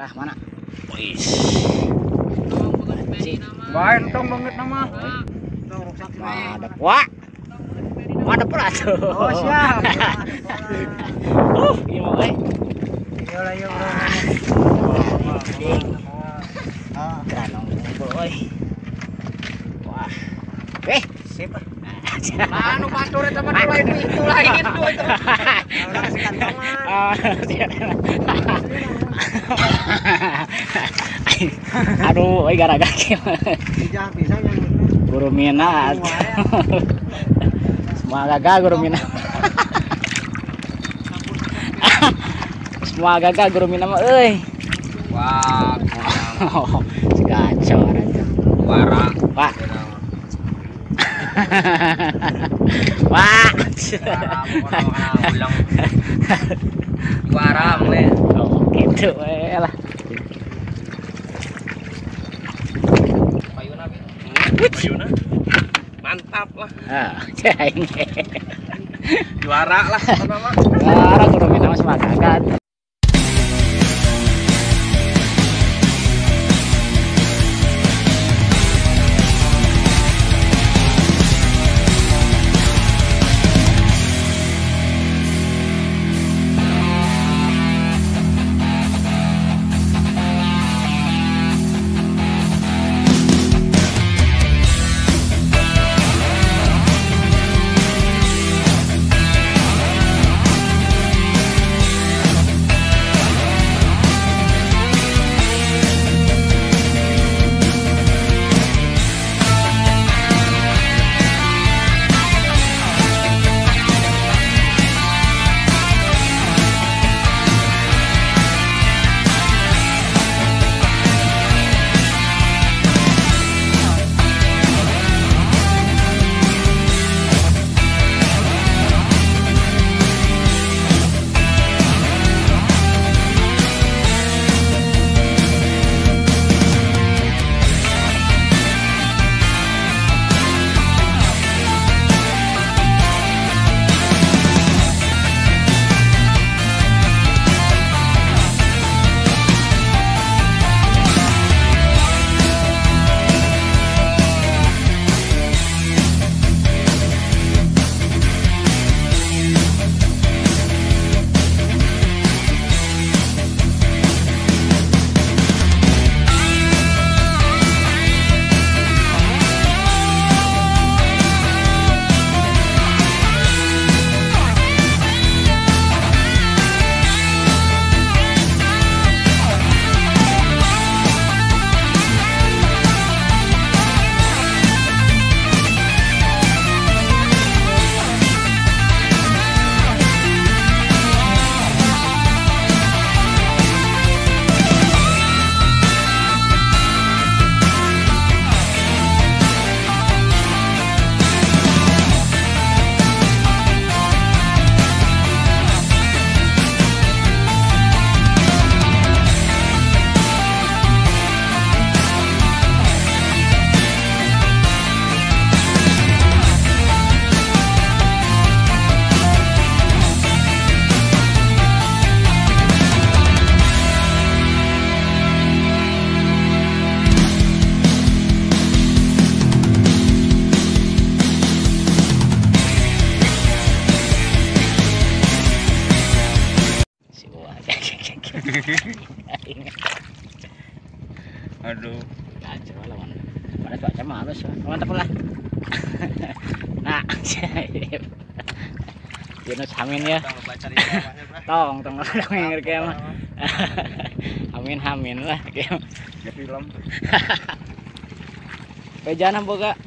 Arah mana? Wis. Bae entong banget nama. Madep wah. Madep atuh. Oh siap. Ieu mah euy. Yo lah yo. Granong euy. Wah. Sip. Anu batur eta mah lain itu lain itu. Urang kasih kantongan. Aduh, euy gara-gara kieu. Bijah pisan yang guru minat. Semua gagal guru minat. Semua gagal guru minat mah euy. Wah. Si gacor atuh. Juara. Pak. Wah. Juara we. Oh, gitu we lah. Payuna. Payuna. Mantap lah. Ah, juara lah pertama. Juara guru minat mah gagal. Aduh. Kacau lah mana. Pada cuaca males. Mantap lah. Nah, Yunus amin ya. Tong tong tong kayak mah. Amin amin lah kayak. Film. Bejana boga.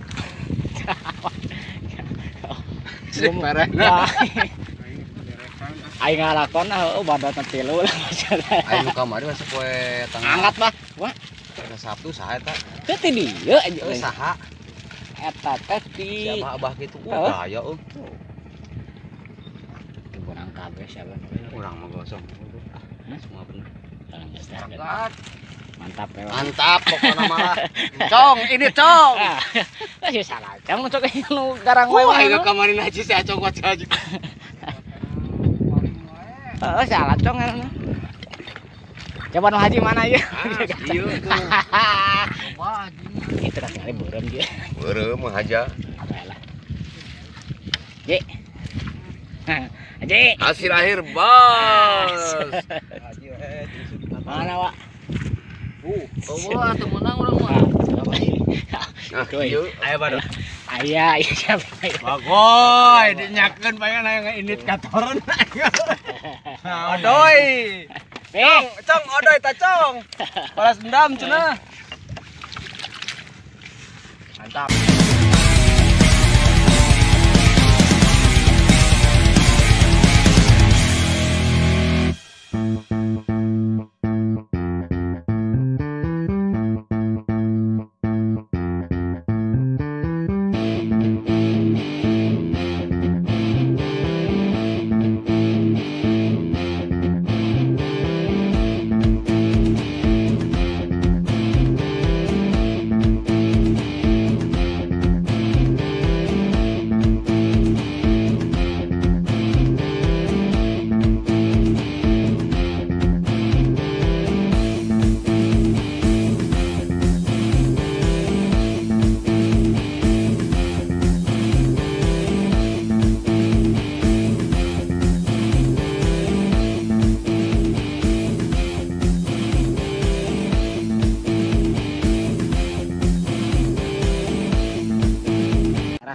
Aing ngalakon ah badatna tilu lah. Aing nu kamari masuk poe tanggal. Angkat mah. Wah. Tanggal Sabtu saha eta? Teu ti dieu aja. Saha? Eta teh ti si abah kitu gaya euy. Kurang kabeh siapa? Urang mah gosong. Semua bener. Mantap ya. Mantap pokoknya malah. Cong, ini cong. Ah, sih salah. Cong cok nu garang wae. Wah, aing kamarin haji si Acong wae haji. Heeh, salah cong. Coba nu haji mana ieu? Ieu tuh. Coba haji. Itu tinggal beureum ieu. Beureum mah haja. Ji. Haji. Hasil akhir bos. Mana, Pak? Oh, atuh menang urang mah. Nah, ieu aya baru. Aya, ieu siapa? Bagoy, dinyakeun pengen aya indit katoran. Odoy. Cong, cong, odoy ta cong. Balas dendam cenah. Mantap.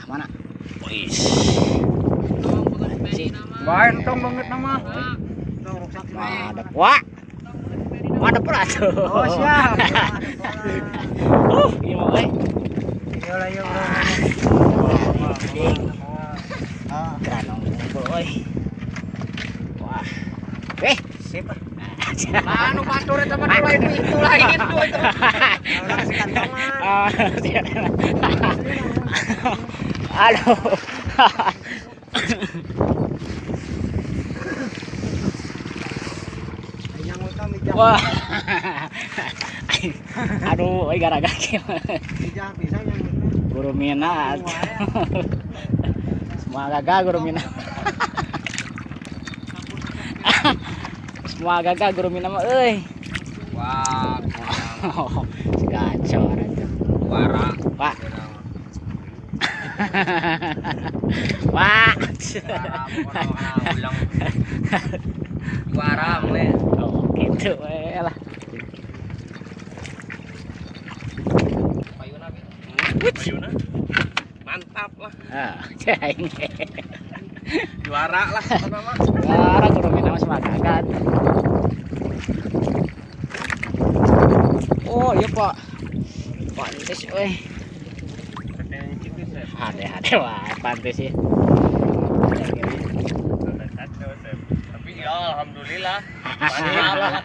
Mana? Wis. Bae entong banget nama. Madep, Wak. Madep atuh. Oh, siap. Ieu mah euy. Ieu lah ieu. Kranong euy. Wah. Sip. Anu batur eta mah lain itu lain itu. Urang si kantongan. Aduh. Wah. Aduh, euy gara-gara kieu. Guru mina. Semua gagal guru mina. Semua gagal guru mina mah euy. Wah. Gacor atuh. Juara. Pak. Wah. Juara we. Oh, gitu we lah. Payuna gitu. Payuna. Mantap lah. Ah, cai. Juara lah pertama. Juara kudu mina mah semangat. Oh, iya Pak. Pantes euy. Hade-hade wah, pantes sih. Tapi ya alhamdulillah. Mantap lah.